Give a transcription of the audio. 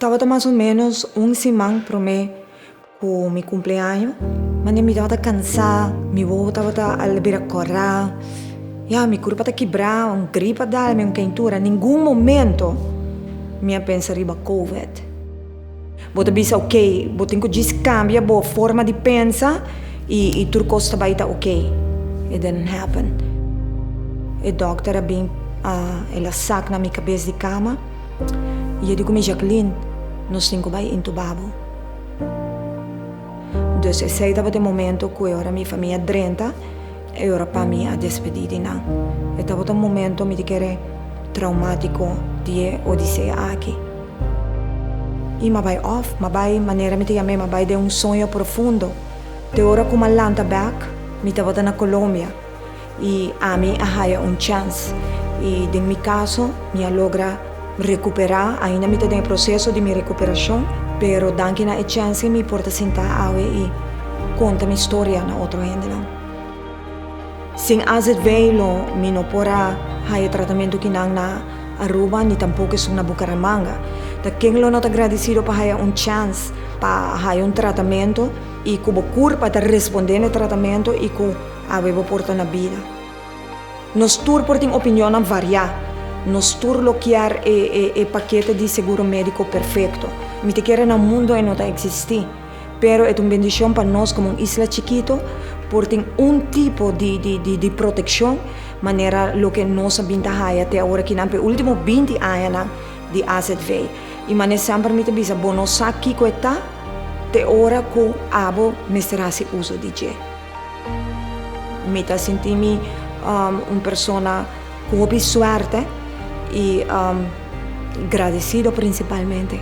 Tabata mas o ménos un siman promé ku mi kumpleaño. Manera mi tabata kansá, mi wowo tabata al bira kòrá. Ya, mi kurpa ta kibrá, un grip a dal mi, un keintura. Ningun momento mi a pensa riba covid. Bo ta bisa ok, bo tin ku djis kambia bo forma di pensa i i tur kos ta bai ta ok. It didn't happen. E dòkter a bin a el a sak na mi kabes di kama i e di ku mi, Jacqueline, nos tin ku bai intubá bo. Dus esei tabata e momento ku e ora mi famia drenta, e ora pa mi a despedí di nan. E tabata un momento mi ta kere traumátiko di e odisea aki. I m'a bai òf, m'a bai manera mi ta yam'é, m'a bai den un soño profundo. Te ora ku m'a lanta bèk, mi tabata na Colombia i ami a haya un chèns. I den mi kaso, mi a logra rekuperá, ainda mi ta den e proseso di mi rekuperashon, pero danki na e chèns mi por ta sintá awe i konta mi storia na otro hendenan. Sin AZV lo mi no por a haya tratamentu kinan na Aruba ni tampoco esun na Bucaramanga. Ta ken lo no ta gradicido pa haya un chance pa haya un tratamento y cu bo curpa ta responde na e tratamento y cu awe bo por ta na bida. Nos tur por tin opinionnan varia. Nos tur lo kier e e pakete di seguro medico perfecto. Mi ta kere na mundo e no ta existi. Pero e ta un bendicion pa nos como un isla chikito por tin un tipo di di di proteccion manera loke nos a bin ta haya te awor akinan pa e ultimo binti añanan di AZV. Y mane semper mi ta bisa bo no sa kico e ta te ora cu abo mester haci uso di dje. Mi ta sinti mi un persona cu hopi suerte y gradecido principalmente.